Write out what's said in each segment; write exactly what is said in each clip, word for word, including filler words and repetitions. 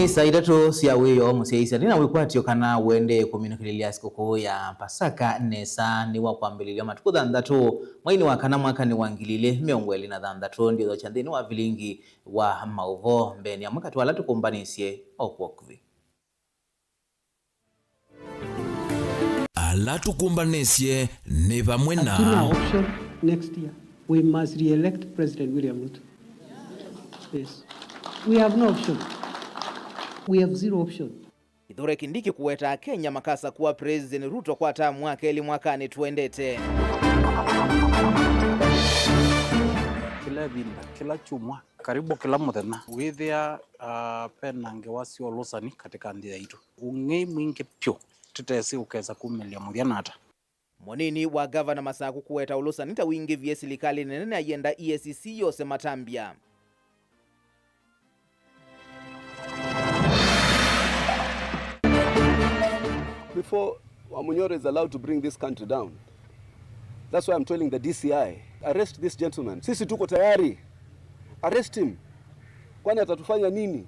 Saa itatũ sya wĩoo, mũsyaĩĩsya, nĩ na wĩkwatyo kana ũendee kũminũkĩlĩlya sikũkũ ya Pasaka nesa. Nĩ wa kwambĩlĩlya matukũ thanthatũ mweinĩ wa kana mwakanĩ wa ngili ilĩ mĩongo ĩlĩ na thanthatũ. Ndiũthokya nthĩnĩ wa vilingi wa maũvoo mbeenĩ amwe katĩ wa ala tũkũmbanĩsye o kw'o kuvĩ. Ala tũkũmbanĩsye nĩ vamwe na Hatuna option next year. We must re-elect President William Ruto. Yes. We have no option. We have zero option. Kithure Kindiki kũweta Akenya makasakũa President Ruto kwa tamu wa kelĩ mwakanĩ tũendete. Kĩla ĩvinda, kĩla kyumwa, karibu kĩla mũthenya, wĩthĩa, ah, ve na ngewa sya ũlũsani katĩ ka nthĩ yaitũ. Ũng'ei mwingĩ vyũ, tũtesĩ ũkesa kumĩlya mũthya nata. Mũnini wa ngavana Masakũ kũweta ũlũsani ta wingĩvie silikalĩ nene na ayenda E A C C yose matambya. Before Wamunyoro is allowed to bring this country down. That's why I'm telling the D C I, arrest this gentleman. Sisi tuko tayari. Arrest him. Kwani atatufanya nini?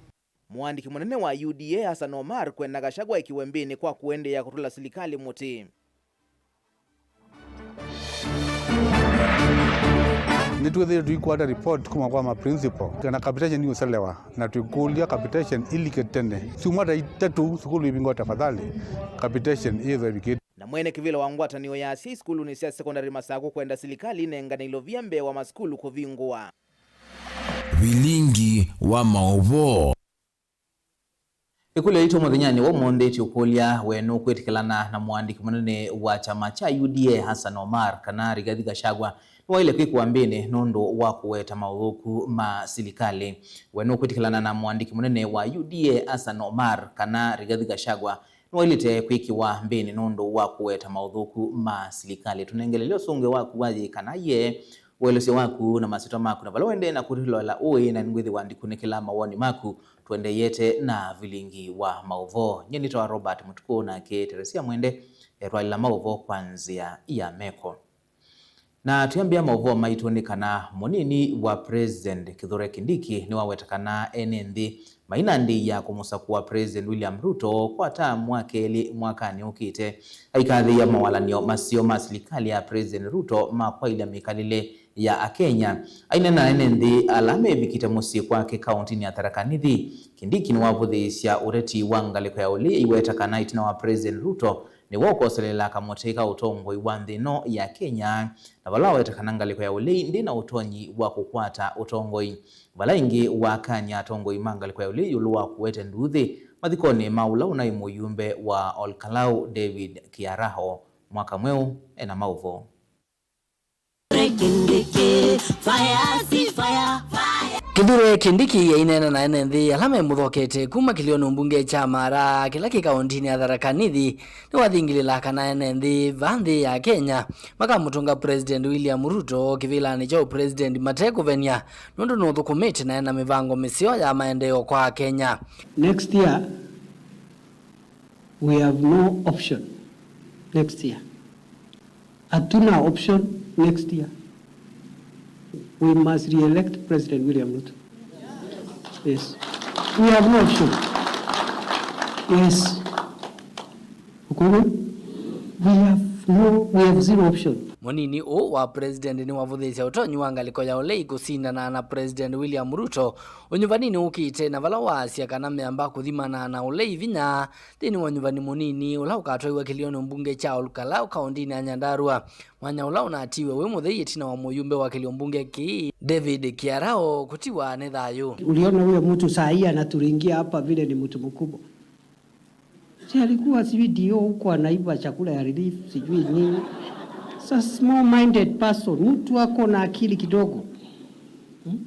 Mũandĩki mũnene wa U D A Hassan Omar kwenda Gachagua ekiwe mbĩnĩ kwa kũendeea kũtũla silikalĩ mũtĩ. Nĩtwĩthĩĩtwe tũikwata report kuma kwa ma principal kana capitation nĩũselewa, na twĩkũlya capitation ilike tene. Syumwa ta itatũ sukulu ivingwa tafadhali, capitation ĩthwe ĩvikĩte. Na mwene kĩvĩla wa ngwatanĩo ya asyai sukulunĩ sya sekondalĩ Masakũ kwenda silikalĩ ĩnengane ilovia mbee wa masukulu kũvingũa. Vilingi wa maũvoo. Ĩkũlyo yitũ mũthenyanĩ wa ũmũnthĩ tũkũlya, we nũkwĩtĩkĩlana na mũandĩki mũnene wa kyama kya U D A Hassan Omar kana Rigathi Gachagua nĩwaĩle kwĩkĩwa mbĩnĩ nũndũ wa kũweta maũthũku ma silikalĩ? We nũkwĩtĩkĩlana na mũandĩki mũnene wa U D A Hassan Omar kana Rigathi Gachagua nĩwaĩlĩte kwĩkĩwa mbĩnĩ nũndũ wa kũweta maũthũku ma silikalĩ? Tũnengelelye ũsũngĩo waku wa yĩĩ kana yee. Ũelesyo waku na masyĩtwa maku na vala ũendee na kũtũloela ũĩ, na nĩngwĩthĩwa ndikunĩkĩla mawoni maku. Tũendeeyete na vilingi wa maũvoo. Nyie nĩtawa Robert Mũtukũ, nake Teresia Mwende etwalĩla maũvoo kwa nzĩa ya meko. Na twĩambĩa maũvoo maitũ nĩ kana mũnini wa President Kithure Kindiki nĩwaweta kana ene nthĩ mainandĩĩa kũmũsakũa President William Ruto kwa tamu wa kelĩ mwakanĩ ũkĩte, aikathĩĩa mawalany'o maseo ma silikalĩ ya President Ruto ma kwaĩlya mĩkalĩle ya Akenya. Aineena na ene nthĩ ala mevikĩte mũsyĩ kwake kaũntĩnĩ ya Tharaka Nithi, Kindiki nĩwavũthĩĩsya ũteti wa ngalĩko ya ũlei aiweta kana ĩtina wa President Ruto nĩwe ũkoseleela kamũtĩ ka ũtongoi wa nthĩ ĩno ya Kenya, na vala waweta kana ngalĩko ya ũlei ndĩ na ũtonyi wa kũkwata ũtongoi. Vala ĩngĩ wakany'a atongoi ma ngalĩko ya ũlei ĩũlũ wa kũete nduuthĩ mathikonĩ ma ũla ũnaĩ mũyumbe wa Ol Kalou David Kiaraho. Mwaka mweũ ena maũvoo. Kithure Kindiki aineena na ene nthĩ ala memũthokete kuma kĩlĩonĩ mbunge kya Mara kĩla kĩ kaũntĩnĩ ya Tharaka Nithi, nĩwathingĩlĩla kana ene nthĩ va nthĩ ya Kenya makamũtũnga President William Ruto kĩvĩlanĩ kya ũpresident matekũvenia, nũndũ nũthũkũmĩte na ena mĩvango mĩseo ya maendeeo kwa Akenya. Next year, we have no option. Next year. Hatuna option next year. We must re-elect President William Ruto. Yes. We have no option. Yes. Ukweli? We have no, we have zero option. Mũnini ũũ wa president nĩwavũthĩĩsya ũtonyi wa ngalĩko ya ũlei kũsindana na President William Ruto ũnyuvaninĩ ũkĩte, na vala waasya kana meamba kũthimana na ũlei vinya nthĩnĩ wa ũnyuvani mũnini ũla ũkatwaiwa kĩlĩonĩ mbunge kya Ol Kalou kaũntĩnĩ ya Nyandarua, mwanya ũla ũnatiiwe wĩ mũthei ĩtina wa mũyumbe wa kĩlĩo mbunge kĩĩ, David Kiaraho, kũtiwa nĩ thayũ. Uliona huyo mtu saa hii anaturingia hapa vile ni mtu mkubwa. Si alikuwa sijui D O huko anaiba chakula ya relief, sijui nini. Sa small minded person, mtu ako na akili kidogo. Hmm?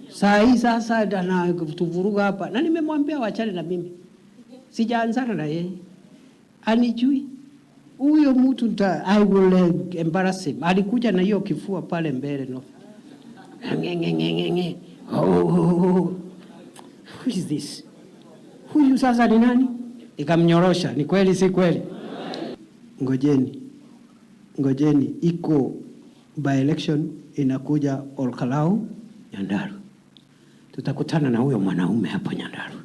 Saa hii sasa anatuvuruga hapa. Na nimemwambia wachane na mimi. Sijaanzana na yeye. Anijui. Huyo mtu nita, I will, eh, embarrass him. Alikuja na hiyo kifua pale mbele, no. Nge, nge, nge, nge, nge. Oh, oh, oh, oh. Who is this? Huyu sasa ni nani? Nikamnyorosha. Ni kweli, si kweli? Ngojeni. Ngojeni. Iko by-election inakuja Ol Kalou, Nyandarua. Tutakutana na huyo mwanaume hapo Nyandarua.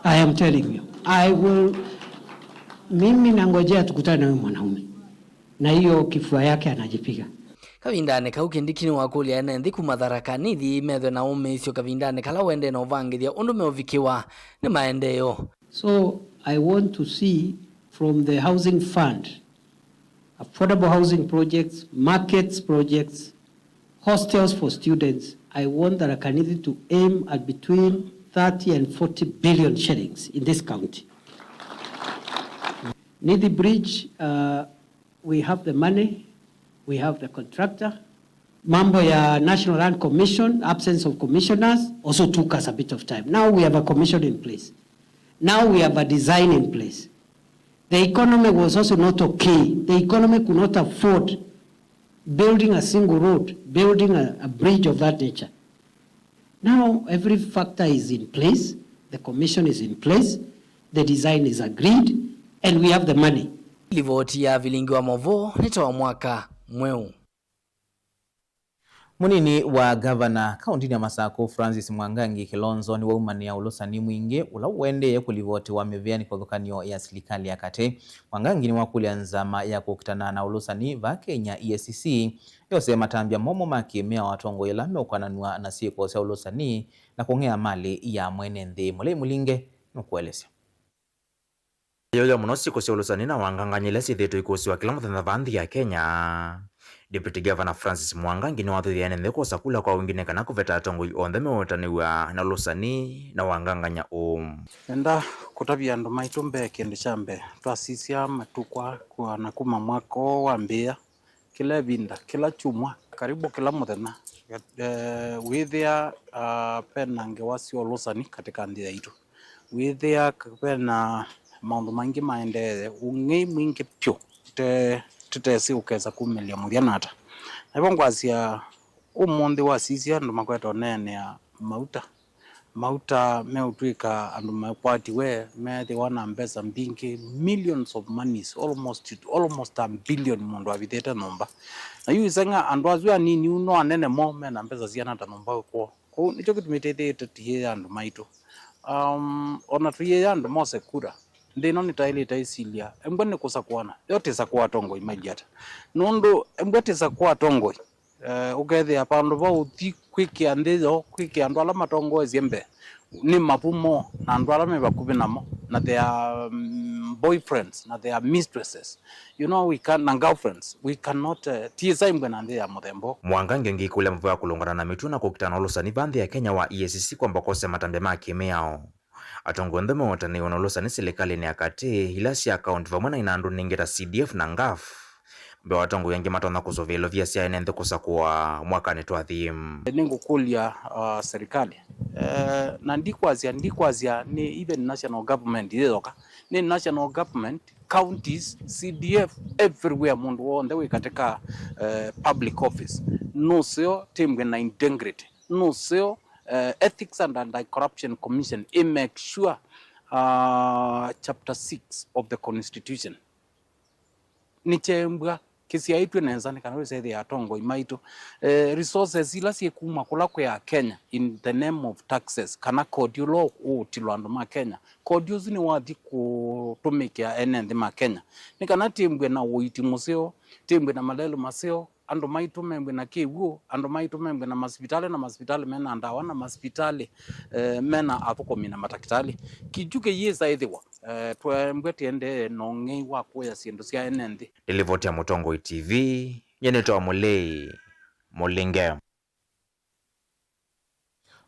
I am telling you, I will, mimi nangojea tukutane na huyu mwanaume na hiyo kifua yake anajipiga. Kavindanĩ kau, Kindiki nĩwakũlya ene nthĩ kuma Tharaka Nithi methwe na ũmĩĩsyo kavindanĩ kala ũendee na ũvangĩthya ũndũ meũvikĩwa nĩ maendeeo. So I want to see from the housing fund, affordable housing projects, markets projects, hostels for students, I want Tharaka Nithi to aim at between thirty and forty billion shillings in this county. Nithi Bridge, uh, we have the money, we have the contractor. Mambo ya National Land Commission, absence of commissioners, also took us a bit of time. Now we have a commission in place. Now we have a design in place. The economy was also not okay. The economy could not afford building a single road, building a, a bridge of that nature. Now every factor is in place, the commission is in place, the design is agreed, and we have the money. Livoti ya vilingi wa movoo nĩ ta wa mwaka mweũ. Mũnini wa ngavana kaũntĩnĩ ya Masakũ, Francis Mwangangi Kilonzo, nĩwaumanĩa ũlũsani mwingĩ ũla ũendee kũlivotiwa mĩvĩa nĩ kĩvathũkany'o ya silikalĩ ya katĩ. Mwangangi nĩwakũlya nzama ya kũkitana na ũlũsani vaa Kenya, E A C C, yose matambya momũ ma kĩmĩao atongoi ala meũkonanw'a na syĩko sya ũlũsani na kũng'ea malĩ ya mwene nthĩ. Mũlei Mũlinge nũkũelesya. Yĩoya mũno syĩko sya ũlũsani na wangangany'a ila syĩthĩĩtwe ikũsĩwa kĩla mũthenya vaa nthĩ ya Kenya. Deputy Governor Francis Mwangangi nĩwathũie ene nthĩ kwosa kula kwa wingĩ nĩ kana kũveta atongoi onthe meũetanĩw'a na ũlũsani na wangangany'a ũũ. Nenda kũtavya andũ maitũ mbee, kĩndũ kya mbee, twasisya matukũ aa na kuma mwaka ũũ wambĩĩa, kĩla ĩvinda, kĩla kyumwa, karibu kĩla mũthenya, eh, wĩthĩa, ah, vena ngewa sya ũlũsani katĩ ka nthĩ yaitũ. Wĩthĩa vena maũndũ maingĩ maendee, ũng'ei mwingĩ vyũ, tũte-, tũtesĩ ũkesa kumĩlya mũthya nata. Na vo ngwasya ũmũnthĩ wasisya andũ makwete ũneenea mauta, mauta meũtw'ĩka andũ makwatiwe, meethĩwa na mbesa mbingĩ, millions of monies, almost, almost a billion mũndũ avithĩte nyũmba. Na yu ĩseng'a andũ asu anini yu no anene mo mena mbesa siana ta nyũmba kwoo. Kwoou nĩkyo kĩtumi tĩthĩĩte tũtiĩya andũ maitũ. Um, ona tũiĩya andũ mose kura, nthĩ ĩno nĩtaĩlĩte ĩsilya, embwa nĩ kũsakũana, yo tĩsakũa atongoi mailye ata? Nũndũ embwa tĩsakũa atongoi, eh, ũkethĩa vandũ va ũthi kwĩkĩa nthĩ yoo, kwĩkĩa andũ ala matongoesye mbee, nĩ mavumo na andũ ala me vakuvĩ namo, na their, mm, boyfriends na their mistresses. You know, we can, na girlfriends, we cannot, uh, ti ĩsa ĩmbwe na nthĩ ya mũthemba ũũ. Mwangangi ũngĩ ĩkũlya mavũa kũlũngana na mĩtuo na kũkitana na ũlũsani vaa nthĩ ya Kenya wa E A C C kwamba kũosea matambya ma kĩmĩao. Atongoi onthe meũetanĩw'a na ũlũsani silikalĩnĩ ya katĩ, ila sya kaũntĩ vamwe na inandũ ningĩ ta C D F na ngaf. Mbee wa atongoi angĩ matonya kũsũvĩa ilovia sya ene nthĩ kũsakũa mwakanĩ twathi. Nĩngũkũlya, uh, serikali, eh, na ndikwasya, ndikwasya nĩ even national government yĩyoka, nĩ national government, counties, C D F, everywhere, mũndũ w'onthe wĩ katĩ ka, eh, public office nũseo tĩmbwe na integrity, nũseo, eh, Ethics and Anti-Corruption Commission ĩ make sure, uh, chapter six of the constitution nĩkyembwa, kĩsyaĩtw'e nesa nĩ kana wĩsethĩa atongoi maitũ, eh, resources ila syĩ kuma kũla kwĩ Akenya in the name of taxes, kana kodi ũla ũũtilwa andũ ma Kenya, kodi ũsu nĩwathi kũtũmĩkĩa ene nthĩ ma Kenya, nĩ kana tĩmbwe na ũiiti mũseo, tĩmbwe na malelũ maseo, andũ maitũ membwe na kĩw'ũ, andũ maitũ membwe na masivitalĩ, na masivitalĩ mena ndawa, na masivitalĩ, eh, mena athũkũmi na matakĩtalĩ. Kĩkyu kĩyĩsa ĩthĩwa, eh, twembwe tĩendee na ũng'ei wa kũya syĩndũ sya ene nthĩ. Nĩ livoti ya Mũtongoi T V, nyie nĩtawa Mũlei Mũlinge.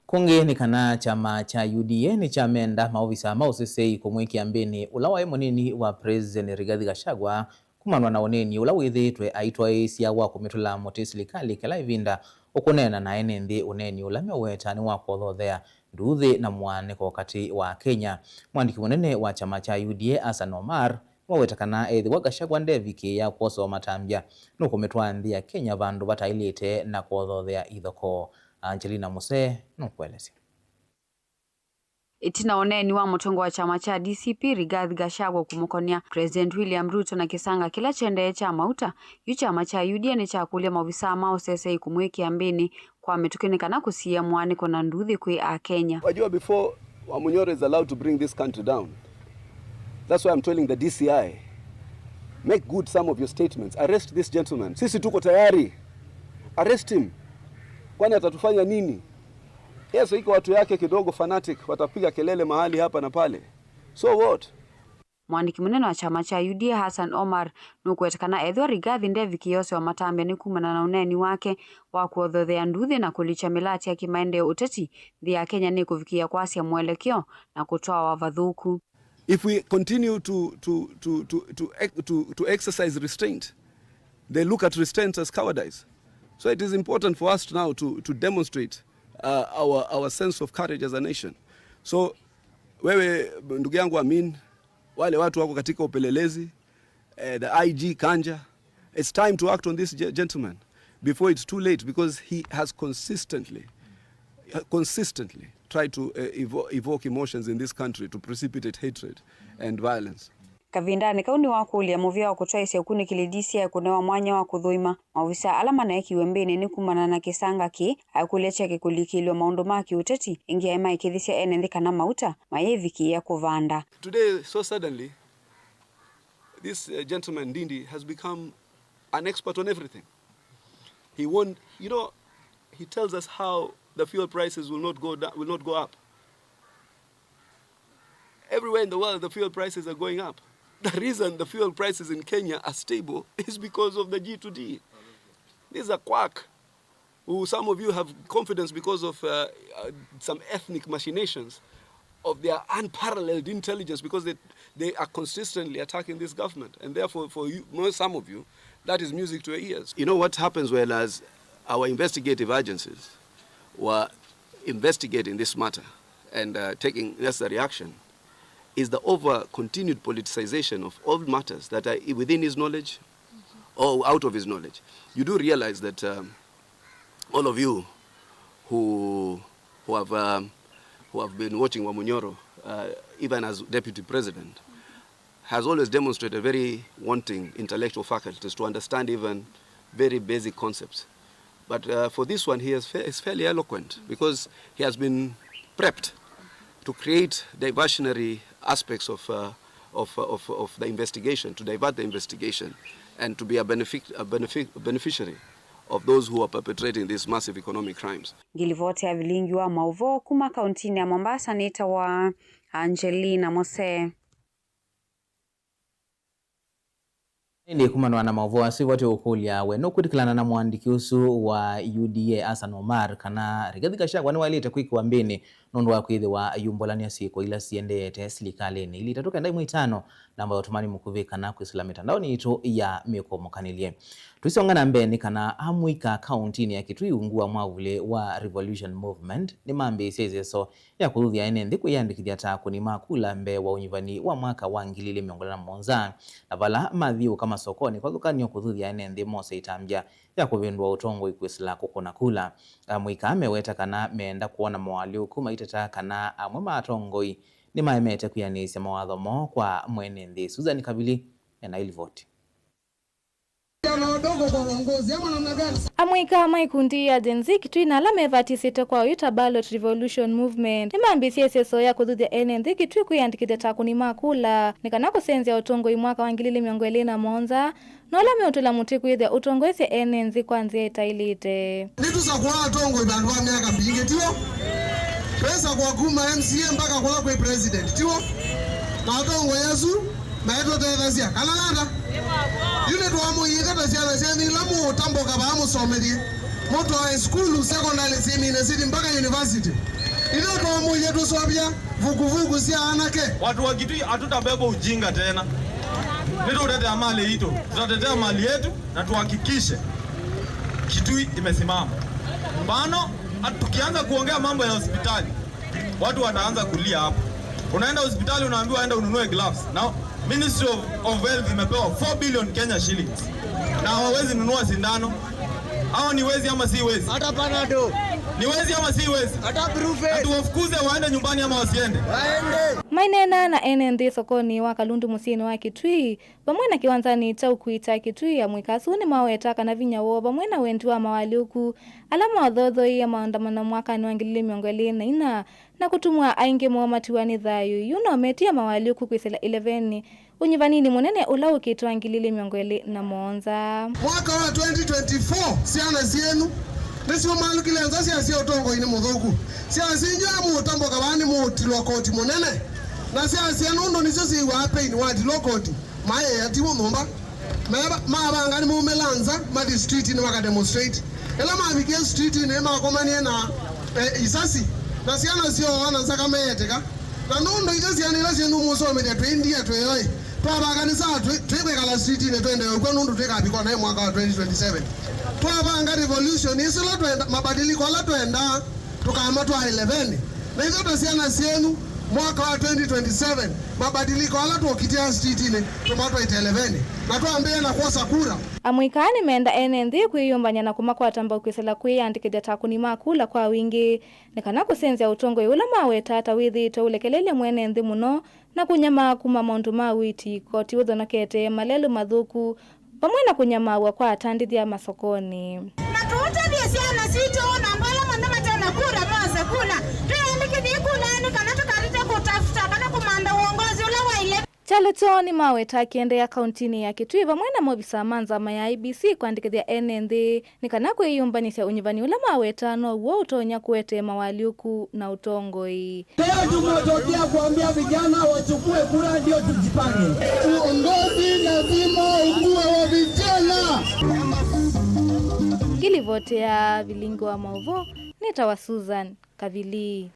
Kũngĩ nĩ kana kyama kya U D A nĩkyamenda maovisa ma ũseseĩ kũmwĩkĩa mbĩnĩ ũla waĩ mũnini wa President Rigathi Gachagua kumanwa na ũneeni ũla wĩthĩĩtwe aitwaĩĩsya wa kũmĩtũla mũtĩ silikalĩ kĩla ĩvinda ũkũneena na ene nthĩ ũneeni ũla meũweta nĩ wa kũthothea nduuthĩ na mũaanĩko katĩ wa Akenya. Mwandĩki mũnene wa kyama kya U D A, Hassan Omar, nĩwaweta kana ethĩwa Gachagua ndevikĩĩa kwosewa matambya, nũkũmĩtwaa nthĩ ya Kenya vandũ vataĩlĩte na kũthothea ithokoo. Angelina Musee nũkũelesya. Ĩtina wa ũneeni wa mũtongoi wa kyama kya D C P, Rigathi Gachagua, kũmũkonĩa President William Ruto na kĩsanga kĩla kyendee kya mauta, yu kyama kya U D A nĩkyakũlya maovisaa ma ũseseĩ kũmwĩkĩa mbĩnĩ kwa mĩtũkĩ nĩ kana kũsiĩĩa mũaanĩko na nduuthĩ kwĩ Akenya. Wajua, before Wamunyoro is allowed to bring this country down. That's why I'm telling the D C I, make good some of your statements. Arrest this gentleman. Sisi tuko tayari. Arrest him. Kwani atatufanya nini? Yes, iko watu yake kidogo fanatic, watapiga kelele mahali hapa na pale. So what? Mũandĩki mũnene wa kyama kya U D A Hassan Omar nũkũweta kana ethĩwa Rigathi ndevikĩĩa ũseo matambya nĩ kumana na ũneeni wake wa kũothothea nduuthĩ na kũlikya mĩlatĩ ya kĩmaendeeo ũteti, nthĩ ya Kenya nĩkũvikĩĩa kwasya mũelekeo na kũtwawa vathũku. If we continue to, to, to, to, to, ex- to, to exercise restraint, they look at restraint as cowardice. So it is important for us now to, to demonstrate uh, our, our sense of courage as a nation. So wewe ndugu yangu Amin, wale watu wako katika upelelezi, eh, the I G Kanja, it's time to act on this ge- gentleman before it's too late, because he has consistently, consistently tried to uh, evo- evoke emotions in this country to precipitate hatred and violence. Kavindanĩ kau nĩwakũlya mũvĩa wa kũtwaĩsya ũkunĩkĩli D C I kũnewa mwanya wa kũthũima maovisaa ala maneekiwe mbĩnĩ nĩ kumana na kĩsanga kĩĩ, akũlya kyake kũlikĩlw'a maũndũ ma kĩũteti, ĩngĩ aĩ maĩkĩthisya ene nthĩ kana mauta mayĩvikĩĩa kũvanda. Today, so suddenly, this uh, gentleman Ndindi has become an expert on everything. He won't, you know, he tells us how the fuel prices will not go da- will not go up. Everywhere in the world, the fuel prices are going up. The reason the fuel prices in Kenya are stable is because of the G two D. This is a quack who some of you have confidence because of uh, uh, some ethnic machinations of their unparalleled intelligence, because they, they are consistently attacking this government. And therefore, for you, most, some of you, that is music to your ears. You know what happens well as our investigative agencies were investigating this matter and uh, taking necessary action is the over continued politicization of all matters that are within his knowledge or out of his knowledge. You do realize that um, all of you who, who, have, um, who have been watching Wamunyoro, uh, even as deputy president, has always demonstrated very wanting intellectual faculties to understand even very basic concepts. But uh, for this one, he is, fa- is fairly eloquent because he has been prepped to create diversionary aspects of, uh, of, of, of the investigation, to divert the investigation, and to be a, benefit, a benefit, beneficiary of those who are perpetrating these massive economic crimes. Ngilivoti ya vilingi wa mauvoo kuma kauntinĩ ya Mombasa nĩtawa Angelina Mose. Ĩndĩ kumanwa na maũvoo asu, ĩvoti ũkũlya we nũkwĩtĩkĩlana na mũandĩki ũsu wa U D A Hassan Omar kana Rigathi Gachagua nĩwaĩlĩte kwĩkĩwa mbĩnĩ nũndũ wa kwĩthĩwa ayumbũlany'a syĩko ila siendeete silikalĩnĩ. Ili itatũ kenda ĩmwe itano, namba ya ũtũmani mũkuvĩ kana kwĩsĩla mĩtandaonĩ yitũ ya mĩkũmũkanĩlye. Tũisonga na mbee nĩ kana amũika kauntinĩ ya Kitui ungu wa mwavuli wa Revolution Movement nĩmambĩĩsye ĩseso ya kũthuthya ene nthĩ kwĩyandĩkĩthya ta akũni ma kula mbee wa ũnyivani wa mwaka wa ngili ili mĩongo ĩlĩ na mũonza, na vala mathiũũka masokonĩ kwathũkan'yo kũthuthya ene nthĩ mose ĩtambya ya kũvĩndũa ũtongoi kwĩsĩla kũkũna kula. Amũika meweta kana meenda kwona moalyũku maiteta kana amwe ma atongoi nĩmaemete kwĩanĩĩsya mawatho moo kwa mwene nthĩ. Susan Kavili ena ilivoti. Amũika ma ikundi ya Gen Z Kitui na ala mevatisĩte kwa oyu ta Ballot Revolution Movement nĩmambĩĩsye ĩseso ya kũthuthya ene nthĩ Kitui kwĩyandĩkĩthya ta akũni ma kula nĩ kana kũsenzya ũtongoi mwaka wa ngili ili mĩongo ĩlĩ na mũonza, na ala meũtũla mũtĩ kwĩthĩa ũtongoesye ene nthĩ kwa nzĩa ĩtaĩlĩte. Nĩtũsakũa atongoi vandũ va myaka mbingĩ, tiw'o? Twĩsakũa kuma M C A mpaka kũla kwĩ president, tiw'o? Na atongoi asu maitũtethasya, kana nata? Yu nĩtwamũiĩte ta syana syenyu ila mũũtambũka vaa mũsomethye, mũtwae sukulu, secondary, syĩ minasiti mpaka university. Ithyĩ twamũie tũseũvya vukuvuku sya anake. Watu wa Kitui hatutabeba ujinga tena. Nĩtũtetea mali yitũ, tutatetea mali yetu na tuhakikishe Kitui imesimama. Mbano, tukianza kuongea mambo ya hospitali, watu wataanza kulia hapo. Unaenda hospitali unaambiwa enda ununue gloves. Na Ministry of, of Health imepewa four billion Kenya shillings. Na hawawezi nunua sindano. Hao ni wezi ama si wezi? Hata panado. Ni wezi ama si wezi? Hata proof. Na tuwafukuze waende nyumbani ama wasiende? Waende. Maineena na ene nthĩ sokonĩ wa Kalundu mũsyĩnĩ wa Kitui, vamwe na kĩwanzanĩ kya ũkui kya Kitui, amũika asu nĩmaweta kana vinya woo vamwe na wendi wa mawalyũku ala maothoothooie maandamano mwakanĩ wa ngili ili mĩongo ĩlĩ na inya na kũtumwa aingĩ moo matiwa nĩ thayũ. Yu no metie mawalyũku kwĩsĩla ĩlevenĩ ũnyivanĩnĩ mũnene ũla ũkĩte wa ngili ili mĩongo ĩlĩ na mũonza. Mwaka wa twenty twenty-four, syana syenyu nĩsyumalũkile nza syasya ũtongoinĩ mũthũku. Syasya inyw'ĩ amũũtambũka vaa nĩmũũtilwa koti mũnene, na syasya nũndũ nĩsyo syĩw'aa pain watilwa koti. Maĩ atimu nyũmba. Meva-, mavanga nĩmaumĩla nza mathi streetinĩ maka demonstrate. Ĩla mavikie streetinĩ makomanie na, eh, isasi, na syana syooa na nzaka meetĩka. Na nũndũ ithyĩ syana ila syenyu mũsomethya twĩ ndia twĩ oĩ, twavanga nĩ saa twĩ, twĩ kwĩkala streetinĩ tũendee ũkw'a nũndũ twĩkavika naĩ mwaka wa twenty twenty-seven. Twavanga revolution ĩsu ĩla twenda, mabadiliko ala twendaa. Tũkamatwaa ĩlevenĩ. Na ithyĩ ta syana syenyu, mwaka wa twenty twenty-seven, mabadiliko ala tũkitĩa streetinĩ tũmatwaĩte ĩlevenĩ, na twambĩĩe na kwosa kura. Amũika aa nĩmenda ene nthĩ kwĩyũmbany'a na kũmakwata mbau kwĩsĩla kwĩyĩandĩkĩthya ta akũni ma kula kwa wingĩ, nĩ kana kũsenzya ũtongoi ũla mawetaa ta wĩthĩĩtwe ũlekelelye mwene nthĩ mũno, na kũnyamaa kuma maũndũ ma ũiiti, koti ũthonokete, malelũ mathũku, vamwe na kũnyamaaw'a kwa atandĩthya masokonĩ. Na tũũtavye syana sitũ na andũ ala monthe mate na kura mose kula. Twĩyĩandĩkĩthye kula nĩ kana tũkavĩte kũtafuta kana kũmantha ũongozi ũla waĩle. Kyalo kyoo nĩmawetaa kĩendeea kauntinĩ ya Kitui vamwe na maovisaa ma nzama ya I E B C kwandĩkĩthya ene nthĩ nĩ kana kwĩyũmbanĩsya ũnyivani ũla mawetaa now'o ũtonya kũetee mawalyũku na ũtongoi. Leo tumetokea kuambia vijana wachukue kura ndio tujipange. Uongozi lazima ukuwe wa vijana. Ngĩlivoti ya Vilingi wa Maũvoo, nĩtawa Susan Kavili.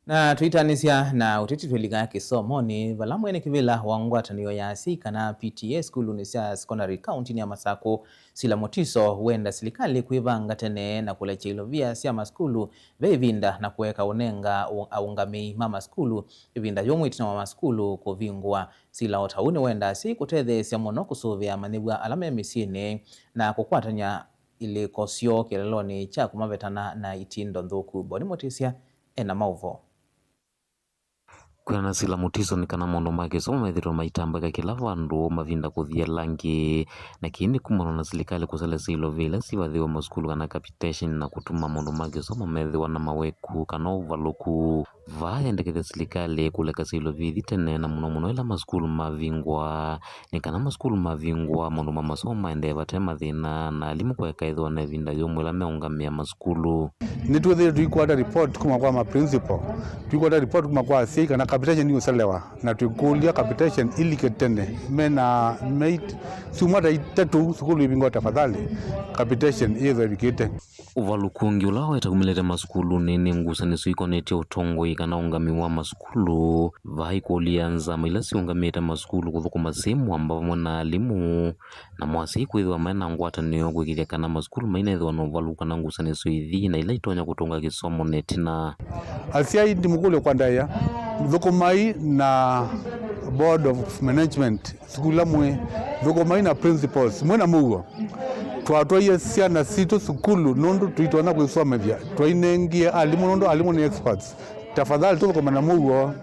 Na tũitanĩsya na ũteti twĩlika kĩsomonĩ, vala mwene kĩvĩla wa ngwatanĩo ya asyai kana P T A sukulunĩ sya sekondalĩ kauntinĩ ya Masakũ, Sila Mutiso wenda silikalĩ kwĩvanga tene na kũlekya ilovia sya masukulu ve ĩvinda na kũeka ũnenga aũngamĩi ma masukulu ĩvinda yũmũ ĩtina wa masukulu kũvingũa. Sila o ta ũu nĩwenda asyai kũtetheesya mũno kũsũvĩa amanyĩw'a ala me mĩsyĩnĩ na kũkwatany'a ilĩko syoo kĩlelonĩ kya kũmavetana na itindo nthũku. Boni Mũtĩsya e na maũvoo. Kwĩanana na Sila Mutiso nĩ kana maũndũ ma kĩsomo methĩĩtwe maitambwĩka kĩla vandũ mavinda kũthi ala angĩ, na kĩĩ nĩ kumana na silikalĩ kũselesya ilovia ila sivathĩwe masukulu kana capitation na kũtuma maũndũ ma kĩsomo methĩwa na maweku kana ũvalũku. Vaa yendekethya silikalĩ kũlekasya ilovia ithi tene, na mũno mũno ĩla masukulu mavingũa, nĩ kana masukulu mavingũa, maũndũ ma masomo maendee vate mathĩna, na alimũ kũeka ĩthĩwa na ĩvinda yũmũ ĩla meũngamĩa masukulu. Nĩtwĩthĩĩtwe tũikwata report kuma kwa ma principal, tũikwata report kuma kwa asyai kana capitation nĩũselewa, na twĩkũlya capitation ilike tene, mena mei syumwa ta itatũ sukulu ivingwa tafadhali, capitation ĩyĩthwa ĩvikĩte. Ũvalũku ũngĩ ũla waweta umĩlĩte masukulunĩ nĩ ngusanĩsyo ikonetye ũtongoi kana ũngamĩi wa masukulu. Vaa ĩkũlyo ya nzama ila siũngamĩte masukulu kũthũkũma syĩ mwamba vamwe na alimũ na mwasyai kwĩthĩwa maĩ na ngwatanĩo kũĩkĩĩthya kana masukulu mainethĩwa na ũvalũku kana ngusanĩsyo ithi na ila itonya kũtũnga kĩsomo na ĩtina. Asyai ndimũkũlyo kwa ndaĩa, thũkũmai na Board of Management, sukulu ila mwĩ, thũkũmai na principals mwĩ na mũuo. Twatwaie syana sitũ sukulu nũndũ tũitonya kwĩsomethya, twainengie alimũ nũndũ alimũ nĩ experts. Tafadhali tũthũkũme na mũuo.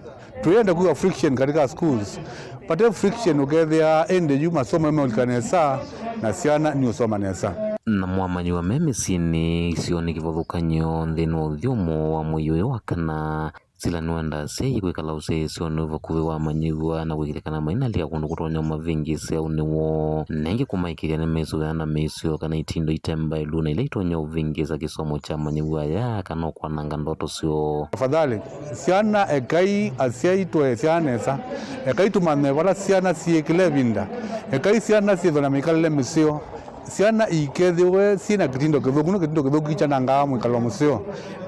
Tũyenda kwĩw'a friction katika schools. Vate friction ũkethĩa ĩndĩ yu masomo meũlika nesa na syana niũsoma nesa. Na mwamanyĩw'a me mĩsyĩnĩ, isionĩ kĩvathũkany'o nthĩnĩ wa ũthyũmũo wa mwei ũyũ wa kana, Sila nĩwenda asyai kwĩkala ũsyaĩĩsyonĩ wĩ vakuvĩ wa amanyĩw'a na kũĩkĩĩthya kana mainalika kũndũ kũtonya ũmavĩngĩĩsya ũnĩ woo, na ĩngĩ kũmaĩkĩĩthya nĩmesũvĩana na mĩisyo kana itindo ite mbaĩlu na ila itonya ũvĩngĩĩsya kĩsomo kya amanyĩw'a aya kana ũkwananga ndoto syoo. Tafadhali, syana ekai asyai tũee syana nesa. Ekai tũmanye vala syana syĩ kĩla ĩvinda. Ekai syana syĩthwe na mĩkalĩle mĩseo. Syana iikethĩwe syĩ na kĩtindo kĩthũku, nũndũ kĩtindo kĩthũku kĩkyanangaa mwĩkalo mũseo.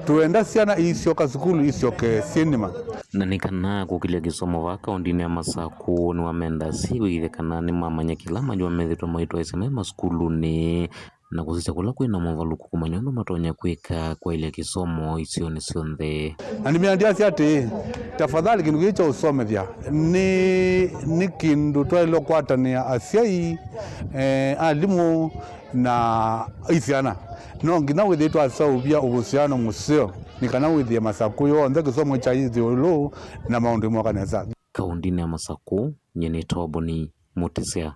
Tũenda syana iisyoka sukulu isyoke syĩ nima. Na nĩ kana kũkĩlya kĩsomo vaa kaũndĩnĩ ya Masakũ, nĩwamenda asyai kũĩkĩĩthya kana nĩmamanya kĩla amanyĩw'a methĩĩtwe maitwaĩĩsya me masukulunĩ, na kũsisya kũla kwĩ na movalũku kũmanya ũndũ matonya kwĩka kwaĩlya kĩsomo isionĩ syonthe. Na nĩmeandiasya atĩĩ, tafadhali kĩndũ kĩĩ kya ũsomethya nĩ, nĩ kĩndũ twaĩlwe kwatanĩa asyai, eh, alimũ, na isyana. No nginya wĩthĩe twaseũvya ũvũsĩano mũseo nĩ kana wĩthĩe Masakũ yonthe kĩsomo kya ĩũlũ na maũndũ ĩmoka nesa. Kaũndĩnĩ ya Masakũ, nyie nĩ Toboni Mũtĩsya.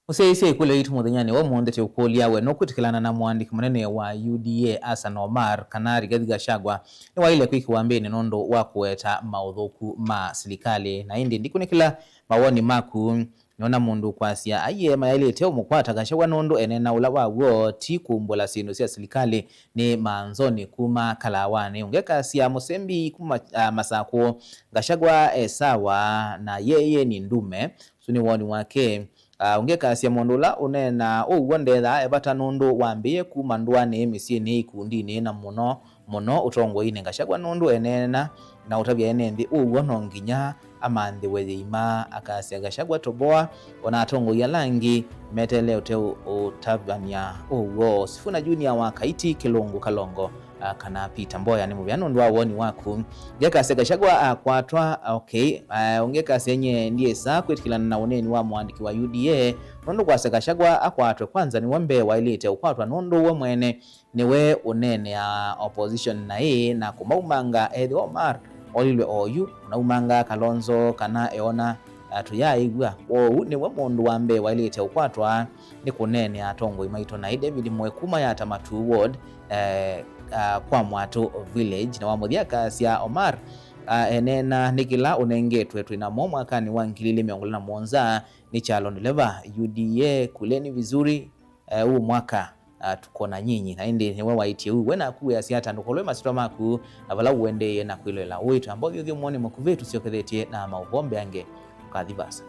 Mũsyaĩĩsya ĩkũlyo yitũ mũthenyanĩ wa ũmũnthĩ tũikũlya, we nũkwĩtĩkĩlana na mũandĩki mũnene wa U D A Hassan Omar kana Rigathi Gachagua nĩwaĩle kwĩkĩwa mbĩnĩ nũndũ wa kũweta maũthũku ma silikalĩ? Na ĩndĩ ndikunĩkĩla mawoni maku, nĩona mũndũ ũkwasya aiee mayaĩlĩte ũmũkwata Gachagua nũndũ eneena ũla wa w'o ti kũmbũla syĩndũ sya silikalĩ nĩ manzoni kuma kalawanĩ. Ũngĩ akasya mũsembi kuma, ah, Masakũ, Gachagua e sawa na yeye ni ndume. Ũsu nĩ woni wake. Ah, ũngĩ akasya mũndũ ũla ũneenaa ũw'o ndethaa e vata nũndũ wambĩĩe kuma ndũanĩ mĩsyĩnĩ ikundinĩ na mũno mũno ũtongoinĩ. Gachagua nũndũ eneena na ũtavya ene nthĩ ũw'o no nginya amanthĩwe yĩima, akasya Gachagua toboa. Ona atongoi ala angĩ meteele ũte ũ-, ũtavany'a ũw'o. Sifuna Junior wa Kaiti, Kĩlũngũ Kalongo, ah, kana Peter Mboya nĩ mũvea nũndũ wa woni waku. Ngekasya Gachagua akwatwa, okay. Ah, ũngĩ akasya nyie ndyĩsa kwĩtĩkĩlana na ũneeni wa mũandĩki wa U D A nũndũ kwasya Gachagua akwatwe kwanza nĩwe mbee waĩlĩte ũkwatwa nũndũ we mwene nĩwe ũneenea opposition naĩ na kũmaumanga. Ethĩwa Omar olilwe oyu, ũnaumanga Kalonzo kana eona, ah, tũyaaĩw'a. Kwoou nĩwe mũndũ wa mbee waĩlĩte ũkwatwa nĩ kũneenea atongoi maitũ. Naĩ David Mwe kuma Yata Matuu Ward, eh, ah, kwa Mwatũ Village, na wa mũthya akasya Omar, ah, eneena nĩ kĩla ũnengetwe twĩ namo mwakanĩ wa ngili ilĩ mĩongo ĩlĩ na mũonza nĩ kyalo ndeleva U D A, kuleni vizuri, eh, huu mwaka, ah, tuko na nyinyi. Na ĩndĩ nĩwe waĩtye ũu. We naku wĩasya ata? Ndũkolwe masyĩtwa maku na vala ũendeeye na kwĩloela. Ũĩ twamba ũthyũthyũmũonĩ mũkuvĩ tũsyokethetye na maũvoo mbeange. Ũkathi vaasa.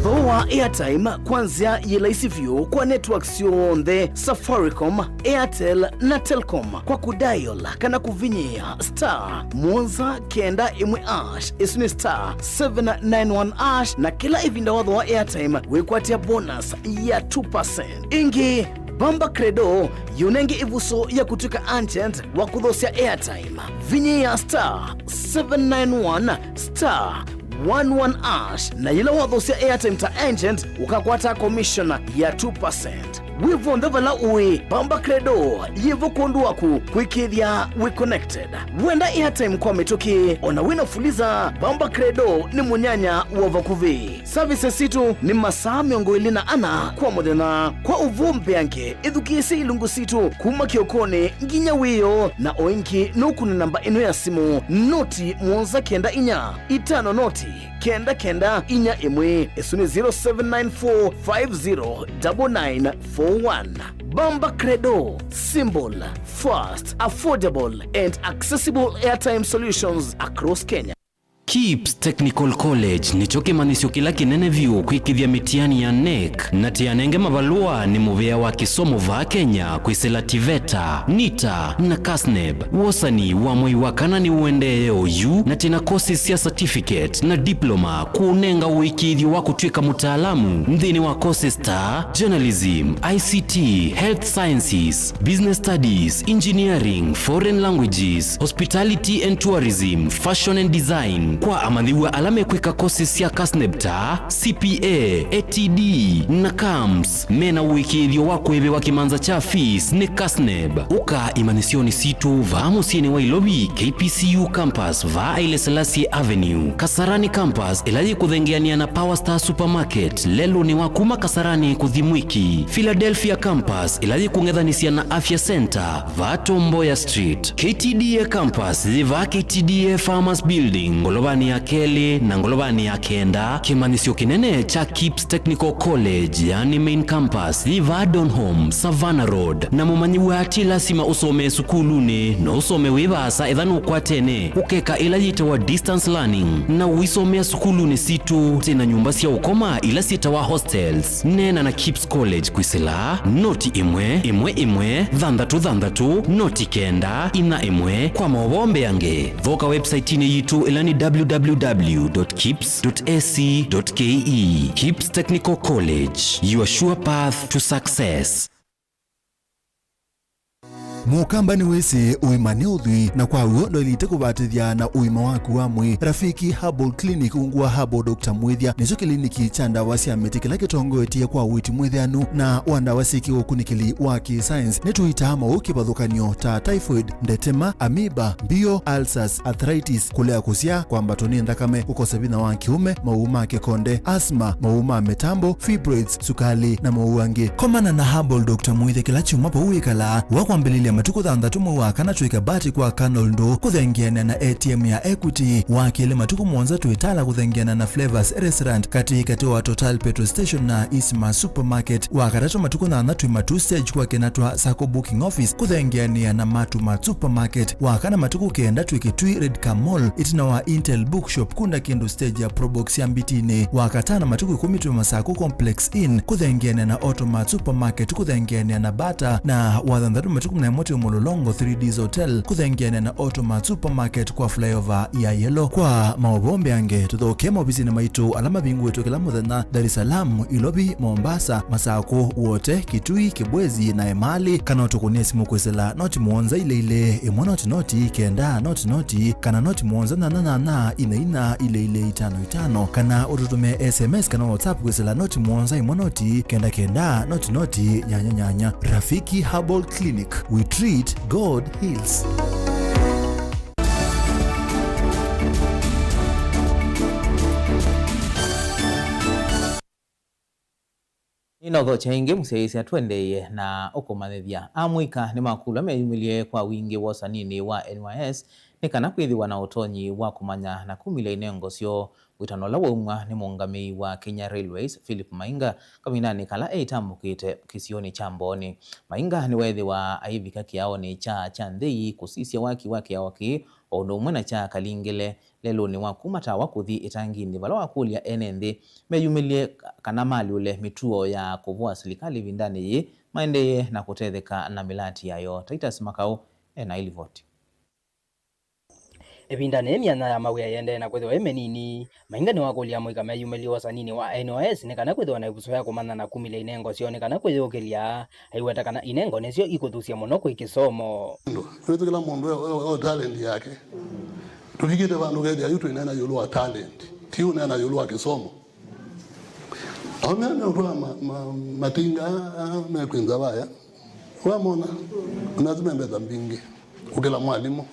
Thooa airtime kwa nzĩa yĩ laisi vyũ kwa networks syonthe, Safaricom, Airtel na Telcom, kwa kũdial kana kũvinyĩĩa star mũonza kenda ĩmwe hash, ĩsu nĩ star seven nine one hash, na kĩla ĩvinda wathooa airtime wĩkwatĩa bonus ya two percent. Ĩngĩ, Bamba Credo yĩũnenge ĩvuso ya kũtw'ĩka agent wa kũthoosya airtime. Vinyĩĩa star seven nine one star one one hash, na yĩla wathoosya airtime ta agent, ũkakwata commission ya two percent. Wĩ vonthe vala ũĩ, Bamba Credo yĩvo kwondũ waku kwĩkĩĩthya wĩ connected. Wenda airtime kwa mĩtũkĩ, ona wĩna Fuliza, Bamba Credo nĩ mũnyanya wa vakuvĩ. Services sitũ nĩ masaa mĩongo ĩlĩ na ana kwa mũthenya. Kwa ũvoo mbeange, ĩthukĩĩsye ilungu sitũ kuma kĩokonĩ nginya wĩoo, na o ĩngĩ nũkũne namba ĩno ya simũ, noti mũonza kenda inya itano noti kenda kenda inya ĩmwe. Ĩsu nĩ zero seven nine four five zero double nine four one. Bamba Credo, simple, fast, affordable and accessible airtime solutions across Kenya. KIPS Technical College nĩkyo kĩmanyĩsyo kĩla kĩnene vyũ kwĩkĩthya mĩtiani ya NEC, na tĩanenge mavalũa nĩ mũvĩa wa kĩsomo vaa Kenya kwĩsĩla TVETA, NITA na KASNEB. Wosani wa mwei wa kana nĩũendee oyu, na twĩna courses sya certificate na diploma kũũnenga ũĩkĩĩthyo wa kũtw'ĩka mũtaalamu nthĩnĩ wa courses ta journalism, I C T, health sciences, business studies, engineering, foreign languages, hospitality and tourism, fashion and design. Kwa amanyĩw'a ala mekwĩka courses sya KASNEB ta C P A, A T D na CAMS, mena ũĩkĩĩthyo wa kũĩvĩwa kĩmanza kya fees nĩ KASNEB. Ũka imanyĩsyonĩ sitũ vaa mũsyĩnĩ wa Ilovi, K P C U campus vaa Haile Selassie Avenue, Kasarani campus ĩla yĩkũthengeanĩa na Power Star Supermarket lelũnĩ wa kuma Kasarani kũthi Mwiki, Philadelphia campus ĩla yĩkũng'ethanĩsya na Afya Center vaa Tom Mboya Street, K T D A campus yĩ vaa K T D A Farmers Building ngolovanĩ ya kelĩ na ngolovanĩ ya kenda. Kĩmanyĩsyo kĩnene kya KIPS Technical College, yani main campus, yĩ vaa Donholm, Savannah Road. Na mũmanyĩw'a ti lasima ũsomee sukulunĩ, no ũsome wĩ vaasa etha nũkwatene ũkeka ĩla yĩtawa distance learning na ũisomea sukulunĩ sitũ. Twĩna nyũmba sya ũkoma ila syĩtawa hostels. Neena na KIPS College kwĩsĩla noti ĩmwe ĩmwe ĩmwe thanthatũ thanthatũ noti kenda inya ĩmwe. Kwa maũvoo mbeange, thoka website-inĩ yitũ ĩla nĩ W W W dot kips dot A C dot K E. KIPS Technical College, your sure path to success. Mũkamba nĩwĩsĩ ũima nĩ ũthwii, na kwa w'o ndwaĩlĩte kũvatĩthya na ũima waku wa mwĩĩ. Rafiki Herbal Clinic ungu wa Herbal Doctor Mwĩthya nĩkyo kĩliniki kya ndawa sya mĩtĩ kĩla kĩtongoetye kwa ũiiti mwĩthĩanu na wa ndawa syĩ kĩũkunĩkĩli wa kĩ-science. Nĩtũitaa maũũ kĩvathũkany'o ta typhoid, ndetema, amoeba, mbio, ulcers, arthritis, kũlea kũsyaa, kwambatwa nĩ nthakame, kũkosa vinya wa kĩũme, maũũ ma kĩkonde, asthma, maũũ ma mĩtambo, fibroids, sukali, na maũũ angĩ. Komana na Herbal Doctor Mwĩthya kĩla kyumwa vau wĩkalaa. Wa kwambĩlĩlya matukũ thanthatũ mwei wa kana twĩ Kabati kwa Colonel Ndũ kũthengeanĩa na A T M ya Equity. Wa kelĩ matukũ mũonza twĩ Tala kũthengeana na Flavors Restaurant katĩ katĩ wa Total Petrol Station na Isma Supermarket. Wa katatũ matukũ nyanya twĩ Matuu Stage kwa Kenatwa Sacco Booking Office kũthengeanĩa na Matu Mart Supermarket. Wa kana matukũ kenda twĩ Kitui Red Car Mall ĩtina wa Intel Bookshop kũnda kĩndũ stage ya Probox ya Mbitinĩ. Wa katano matukũ ĩkũmi twĩ Masaku Complex Inn kũthengeanĩa na Automart Supermarket kũthengeanĩa na Bata, na wa thanthatũ matukũ kũmi na ĩmwe twĩ Mũlolongo three Ds Hotel kũthengeanĩa na Automart Supermarket kwa flyover ya Yellow. Kwa maũvoo mbeange, tũthokee maovisinĩ maitũ ala mavingũĩtwe kĩla mũthenya Dar es Salaam, Ilovi, Mombasa, Masaku, Wote, Kitui, Kibwezi na Emali, kana ũtũkũnĩe simũ kwĩsĩla noti mũonza ilĩ ilĩ, ĩmwe noti noti, kenda noti noti, kana noti mũonza nyanya nyanya, ina ina, ilĩ ilĩ, itano itano, kana ũtũtũmĩe S M S kana WhatsApp kwĩsĩla noti mũonza ĩmwe noti, kenda kenda, noti noti, nyanya nyanya. Rafiki Herbal Clinic, we treat, God heals. Nĩnaũthokya ĩngĩ mũsyaĩĩsya tũendeeye na ũkũmanyĩthya. Amũika nĩmakũlw'a meyumĩlye kwa wingĩ wosaninĩ wa N Y S nĩ kana kwĩthĩwa na ũtonyi wa kũmanya na kumĩlya inengo syoo, wĩtano ũla waumw'a nĩ mũũngamĩi wa Kenya Railways, Philip Mainga, kavindanĩ kala eĩtambũkĩte kĩsionĩ kya Mbooni. Mainga nĩweethĩwa aivika kĩaonĩ kya Kyanthei kũsisya waki wa kĩao kĩĩ, o ũndũ ũmwe na kya Kalingile, lelũnĩ wa kuma Tawa kũthi Ĩtanginĩ, vala wakũlya ene nthĩ meyumĩlye kana malyũle mĩtuo ya kũvũa silikalĩ ĩvindanĩ yĩĩ maendeeye na kũtetheka na mĩlati yayo. Titus Makau ena ĩlivoti. Ĩvindanĩ yĩĩ myanya ya mawĩa ĩendee na kwĩthĩwa ĩ mĩnini. Mainga nĩwakũlya amũika meyumĩlye wosaninĩ wa N Y S nĩ kana kwĩthĩwa na ĩvuso ya kũmanya na kumĩlya inengo syoo nĩ kana kwĩyũkĩlya, aiweta kana inengo nĩsyo ikũthusya mũno kwĩ kĩsomo. Nĩwĩsĩ kĩla mũndũ e, e, e talent yake. Tũvikĩte vandũ kethĩa yu twĩneena ĩũlũ wa talent, ti ũneena ĩũlũ wa kĩsomo. Aũme meũtwaa ma, ma, matinga aa mekwĩnza vaya. Wamona? Nasi me mbesa mbingĩ kũkĩla mwalimũ.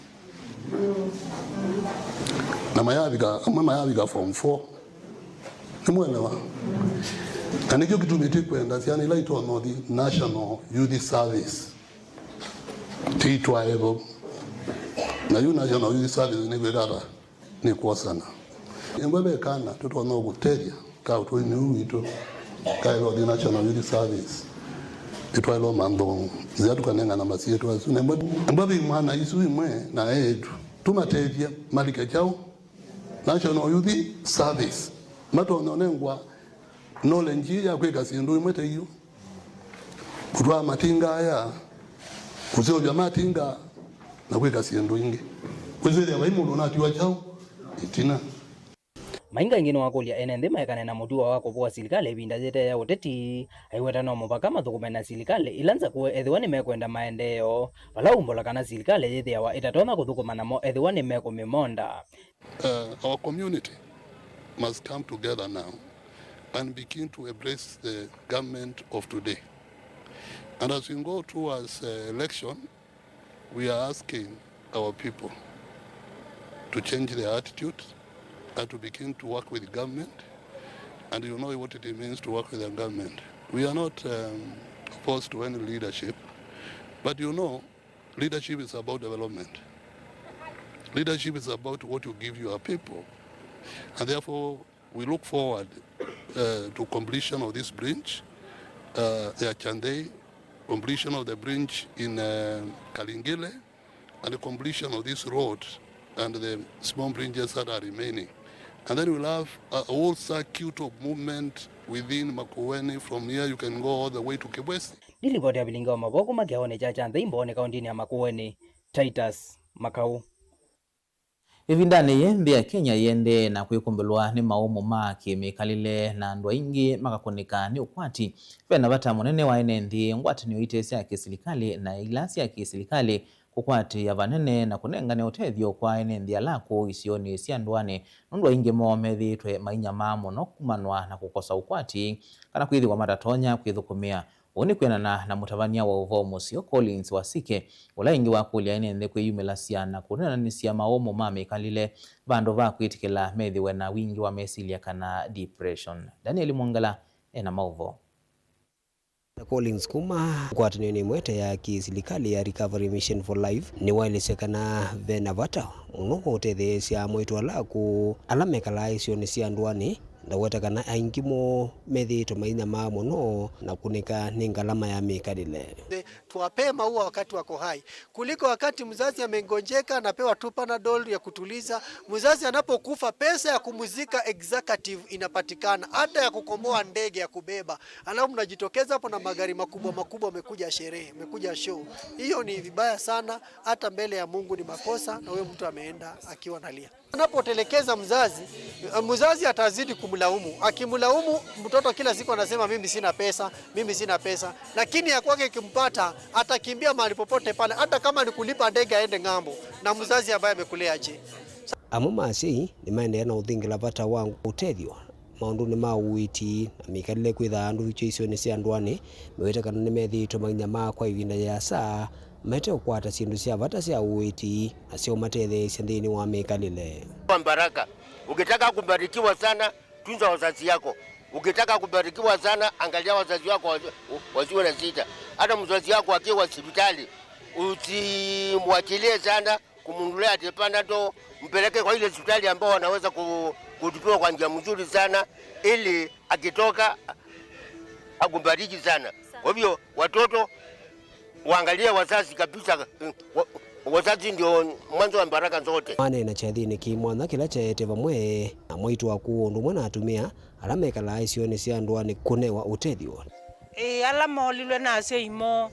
Na mayavika, amwe mayavika form four. Nĩmwelewa? Na nĩkyo kĩtumi tĩkwenda syana ila itonya ũthi National Youth Service. Tĩitwae vo. Na yu National Youth Service nĩkwĩka ata? Nĩ kwosana. Ĩmwe ve kana tũtonya ũkũtethya ka ũtũinĩ ũũ witũ, kaĩlwa ũthi National Youth Service. Nĩtwaĩlwa mantho nzĩa tũkanengana masyĩtwa asu. Na ĩmwe, ĩmwe ve imwana isu imwe na eĩtu. Tũmatethye malike kyaũ? National Youth Service. Matonya ũnengwa knowledge ya kwĩka syĩndũ imwe ta iu. Kũtwaa matinga aya, kũseũvya matinga, na kwĩka syĩndũ ingĩ. Kwĩsĩthya vai mũndũ ũnatiwa kyaũ ĩtina. Mainga ĩngĩ nĩwakũlya ene nthĩ maekane na mũtuo wa kũvũa silikalĩ ĩvinda yĩte ya ũteti, aiweta no mũvaka mathũkũme na silikalĩ ila nzakũe ethĩwa nĩmekwenda maendeeo, vala umbola kana silikalĩ yĩthĩawa ĩtatonya kũthũkũma namo ethĩwa nĩmekũmĩmonda. Uh, our community must come together now and begin to embrace the government of today. And as we go towards, uh, election, we are asking our people to change their attitude and to begin to work with government. And you know what it means to work with the government. We are not, um, opposed to any leadership, but you know, leadership is about development. Leadership is about what you give your people. And therefore, we look forward, uh, to completion of this bridge, uh, ya Chandei, completion of the bridge in, uh, Kalingile, and the completion of this road and the small bridges that are remaining. And then we'll have a whole circuit of movement within Makueni. From here, you can go all the way to Kibwezi. Nĩ livoti ya vilingi wa mavoo kuma kĩaonĩ kya Kyanthei Mbooni kaũntĩnĩ ya Makueni, Titus Makau. Ĩvindanĩ yĩĩ, nthĩ ya Kenya yĩendee na kwĩkũmbĩlwa nĩ maũmũ ma kĩmĩkalĩle, na andũ aingĩ makakũnĩka nĩ ũkwati. Ve na vata mũnene wa ene nthĩ, ngwatanĩo ite sya kĩsilikalĩ, na ila sya kĩsilikalĩ kũkwatĩĩa vanene na kũnengane ũtethyo kwa ene nthĩ ala akũũ isionĩ sya ndũanĩ, nũndũ aingĩ moo methĩĩtwe mainyamaa mũno kumanwa na kũkosa ũkwati kana kwĩthĩwa matatonya kwĩthũkũmĩa. Ũu nĩ kwĩanana na mũtavany'a wa ũvoo mũseo Collins Wasike, ũla ĩngĩ wakũlya ene nthĩ kwĩyumĩlasya na kũneenanĩsya maũmũ ma mĩkalĩle, vandũ va kwĩtĩkĩla methĩwe na wingĩ wa mesilya kana depression. Daniel Mwongela ena maũvoo. Mister Collins kuma ngwatanĩonĩ ĩmwe ĩte ya kĩsilikalĩ ya Recovery Mission for Life nĩwaelesya kana ve na vata mũno wa ũtetheesya amwaitũ ala akũũ ala mekalaa isionĩ sya ndũanĩ. Ndaweta kana aingĩ moo methĩĩtwe mainyamaa mũno na kũnĩka nĩ ngalama ya mĩkalĩle. Tuwapee maua wakati wako hai, kuliko wakati mzazi amegonjeka anapewa tu Panadol ya kutuliza. Mzazi anapokufa, pesa ya kumzika executive inapatikana, hata ya kukomboa ndege ya kubeba. Alafu mnajitokeza hapo na magari makubwa makubwa, umekuja sherehe, umekuja show. Hiyo ni vibaya sana, hata mbele ya Mungu ni makosa, na huyo mtu ameenda akiwa analia. Anapotelekeza mzazi, mzazi atazidi kumlaumu. Akimlaumu mtoto kila siku anasema, "Mimi sina pesa, mimi sina pesa." Lakini ya kwake ikimpata, atakimbia mahali popote pale, hata kama ni kulipa ndege aende ng'ambo. Na mzazi ambaye amekulea je? Amwe ma asyai nĩmaendeea na ũthingĩla vata wa ũtethyo maũndũnĩ ma ũiiti na mĩkalĩle kwĩtha andũ vyũ isionĩ sya ndũanĩ, mewĩte kana nĩmethĩĩtwe mainyamaa kwa ĩvinda yĩasa mate ũkwata syĩndũ sya vata sya ũiiti na sya ũmatetheesya nthĩnĩ wa mĩkalĩle. Kwa baraka. Ukitaka kubarikiwa sana, tunza wazazi yako. Ukitaka kubarikiwa sana, angalia wazazi wako wasi-, wasiwe na shida. Hata mzazi yako akiwa hospitali, usimwachilie sana, kumnunulia ati Panadol, mpeleke kwa ile hospitali ambao wanaweza ku-, kutibiwa kwa njia mzuri sana, ili akitoka akubariki sana. Kwa hivyo, watoto waangalie wazazi kabisa, wa-, wazazi ndio mwanzo wa baraka zote. Maneena kyathĩnĩ kĩ mwanya kĩla kyaete vamwe na mwaitũ akũũ ũndũ ũmwe na atumĩa ala mekalaa isionĩ sya ndũanĩ kũnewa ũtethyo. Ĩĩ, ala moolilwe na asyai moo,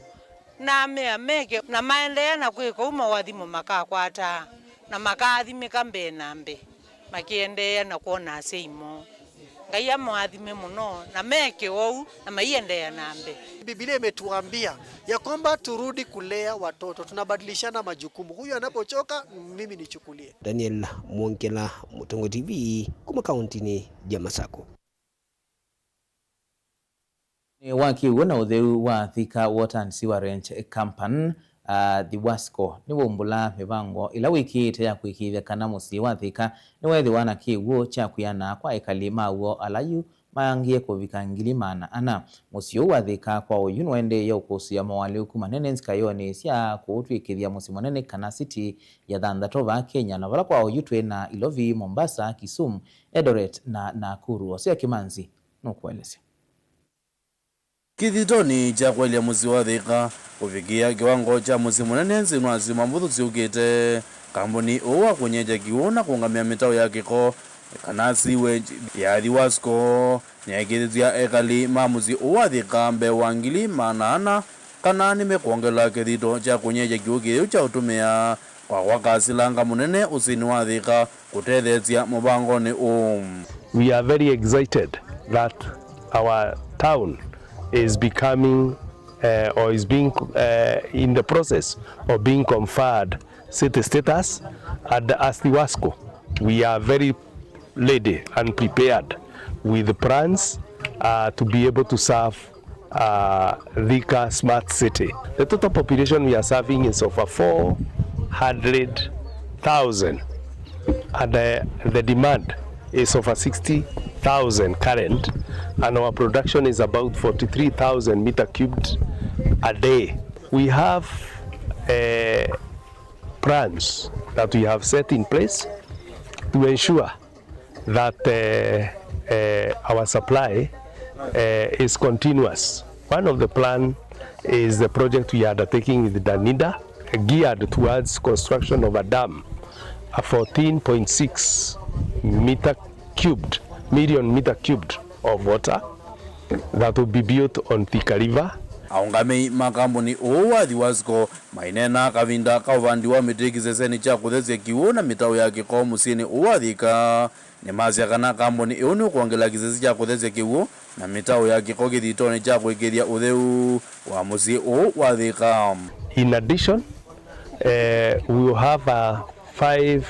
namea meke na maendeea na kwĩka ũu, maũathimo makakwataa na makaathimĩka mbee na mbee, makĩendeea na kwona asyai moo. Ngai amũathime mũno, na meke ũu, na maiendeea na mbee. Biblia imetuambia ya kwamba turudi kulea watoto, tunabadilishana majukumu. Huyu anapochoka, mimi nichukulie. Daniel Mwongela, Mũtongoi T V, kuma kauntinĩ ya Masako. Nĩ waki w'o na ũtheu wa Thika Water and Sewerage Company, ah, THIWASCO, nĩwaumbũla mĩvango ĩla wĩkĩĩte ya kũĩkĩĩthya kana mũsyĩ wa Thika nĩweethĩwa na kĩw'ũ kya kwĩana kwa ekali maw'o ala yu maangĩe kũvika ngili maana ana. Mũsyĩ ũũ wa Thika kwa oyu nĩwaendeeie ũkũsĩĩa moalyũku manene nzikayonĩ sya kũũtw'ĩkĩthya mũsyĩ mũnene kana city ya thanthatũ vaa Kenya, na vala kwa oyu twĩ na Ilovi, Mombasa, Kisumu, Eldoret na Nakuru. Hosea Kimanzi nũkũelesya. Kĩthitonĩ kya kũelya mũsyĩ wa Thika kũvikĩa kĩwango kya mũsyĩ mũnene nthĩnĩ wa syumwa mbũthũ syũkĩte, kambuni ũũ wa kũnyenja kĩw'ũ na kũũngamĩa mĩtaũ ya kĩko, kana sewage, ya THIWASCO nĩyaĩkĩĩthya ekali ma mũsyĩ ũũ wa Thika mbee wa ngili maana ana kana nĩmekwongelwa kĩthito kya kũnyenja kĩw'ũ kĩu kya ũtũmĩa kwa kwaka silanga mũnene ũsyĩnĩ wa Thika kũtetheesya mũvangonĩ ũũ. We are very excited that our town is becoming, uh, or is being, uh, in the process of being conferred city status, and as THIWASCO, we are very ready and prepared with plans, uh, to be able to serve uh, Thika Smart City. The total population we are serving is over four hundred thousand, and, uh, the demand is over sixty thousand current, and our production is about forty-three thousand meter cubed a day. We have, uh, plans that we have set in place to ensure that, uh, uh, our supply, uh, is continuous. One of the plan is the project we are undertaking with DANIDA, geared towards construction of a dam, a fourteen point six meter cubed, million meter cubed of water that will be built on Thika River. Aũngamĩi ma kambuni ũũ wa Thiwasco maineena kavinda ka ũvandi wa mĩtĩ kĩsesenĩ kya kũthesya kĩw'ũ na mĩtaũ ya kĩko mũsyĩnĩ ũũ wa Thika, nĩmasya kana kambuni ĩũ nĩũkwongela kĩsesi kya kũthesya kĩw'ũ na mĩtaũ ya kĩko kĩthitonĩ kya kũĩkĩĩthya ũtheu wa mũsyĩ ũũ wa Thika. In addition, eh, we will have a five,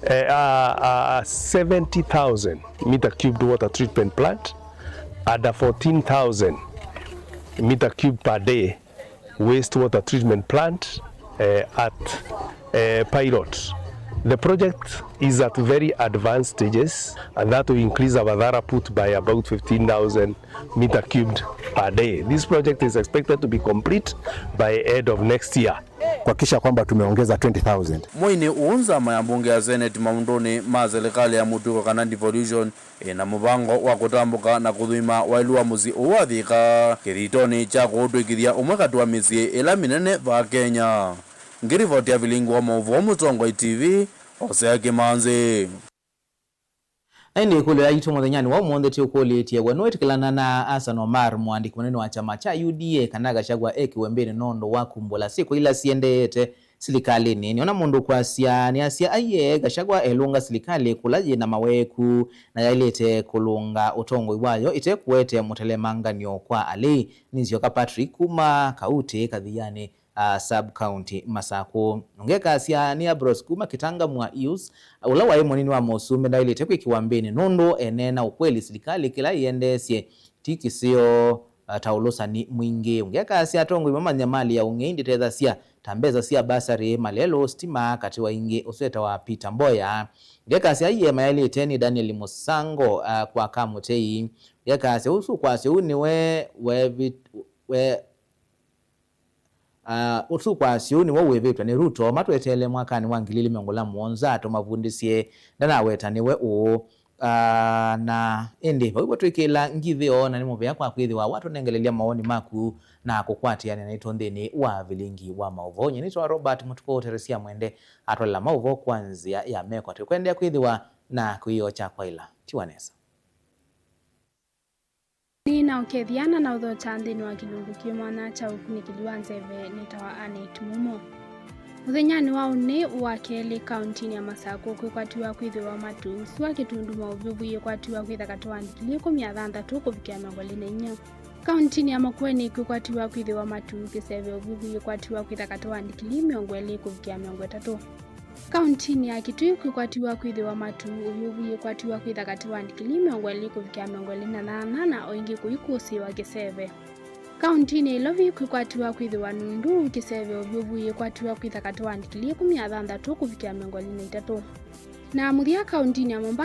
eh, a, a, a seventy thousand meter cubed water treatment plant and a fourteen thousand meter cubed per day wastewater treatment plant, eh, at, eh, pilot. The project is at very advanced stages, and that will increase our throughput by about fifteen thousand meter cubed per day. This project is expected to be complete by end of next year. Kuhakikisha kwamba tumeongeza twenty thousand. Mweinĩ ũũ, nzama ya mbunge ya Senate maũndũnĩ ma serikali ya mũtuko kana devolution ĩna mũvango wa kũtambũka na kũthũima waĩlu wa mũsyĩ ũũ wa Thika kĩthitonĩ kya kũũtw'ĩkĩthya ũmwe katĩ wa mĩsyĩ ĩla mĩnene vaa Kenya. Ngĩrivoti ya Vilingi wa Maũvoo, Mũtongoi T V, Hosea Kĩmanzi. Na ĩndĩ ĩkũlyo yaitũ mũthenyanĩ wa ũmũnthĩ tĩũkũlĩtye, we nũĩtĩkĩlana na Hassan Omar, mũandĩki mũnene wa kyama kya U D A, kana Gachagua ekĩwe mbĩnĩ nũndũ wa kumbũla syĩko ila siendeete silikalĩnĩ? Nĩona mũndũ kwasya, nĩasya aiee, Gachagua elũnga silikalĩ kũla yĩna maweeku, na yaĩlĩte kũlũnga ũtongoi wayo ĩtekũete mũtelemangan'yo kwa alei. Nĩ Nzyoka Patrick kuma Kautĩ Kathianĩ, a, sub county Masakũ. Ũngĩ ekasya nĩ Ambrose kuma Kĩtanga Mwa East, ũla waĩ mũnini wa mũsumbĩ, ndaĩlĩte kwĩkĩwa mbĩnĩ nũndũ eneena ũkweli silikalĩ kĩla ĩendeesye ti kĩseo, a, ta ũlũsani mwingĩ. Ũngĩ ekasya atongoi mamanya malĩ ya ũng'ei ndĩtethasya, ta mbesa sya basarĩ, malelũ, sitima, katĩ wa ingĩ, ũsweta wa Peter Mboya. Ũngĩ ekasya aiee mayaĩlĩte nĩ Daniel Mũsango, a, kwa Kamũtei. Ũngĩ ekasya ũsu kwasya ũu nĩwe wevi-, we, Ah, ũsu kwasya ũu nĩw'o wĩvĩtwe nĩ Ruto matweteele mwakanĩ wa ngili ili mĩongo ĩlĩ na mũonza tũmavundĩsye, ndanaweta nĩwe ũũ. Ah, na ĩndĩ vau vatwĩkĩla ngithĩo, na nĩ mũvea kwa kwĩthĩwa watũnengelelya mawoni maku na kũkwatĩanĩa naitũ nthĩnĩ wa Vilingi wa Maũvoo. Nyie nĩtawa Robert Mũtuku, Teresia Mwende atwalela maũvoo kwa nzĩa ya meko. Tũkwendeea kwĩthĩwa na kwĩyoo kya kwaĩla. Tiwa nesa. Nĩnaũkethya na naũthokya nthĩnĩ wa kĩlungu kĩ mwanya kya ũkunĩkĩli wa nzeve. Nĩtawa Annet Mumo. Mũthenyanĩ wa ũnĩ wa kelĩ, kauntinĩ ya Masakũ kwĩkwatiwa kwĩthĩwa matu, sua, kĩtundu, maũvyũ vũyĩkwatiwa kwĩtha katĩ wa ndikilii ĩkũmi na thanthatũ kũvikĩa mĩongo ĩlĩ na inya. Kauntinĩ ya Makueni kwĩkwatiwa kwĩthĩwa matu, kĩseve, ũvyũ vũyĩkwatiwa kwĩtha katĩ wa ndikilii mĩongo ĩlĩ kũvikĩa mĩongo ĩtatũ. Kauntinĩ ya Kitui kwĩkwatiwa kwĩthĩwa matu, ũvyũ vũyĩkwatiwa kwĩtha katĩ wa ndikilii mĩongo ĩlĩ kũvikĩa mĩongo ĩlĩ na nyanya, na o ĩngĩ kũikũsĩĩwa kĩseve. Kauntinĩ ya Ilovi kwĩkwatiwa kwĩthĩwa nundu, kĩseve, ũvyũ vũyĩkwatiwa kwĩtha katĩ wa ndikilii ĩkũmi na thanthatũ kũvikĩa mĩongo ĩlĩ na itatũ. Na mũthya, kauntinĩ ya Mombasa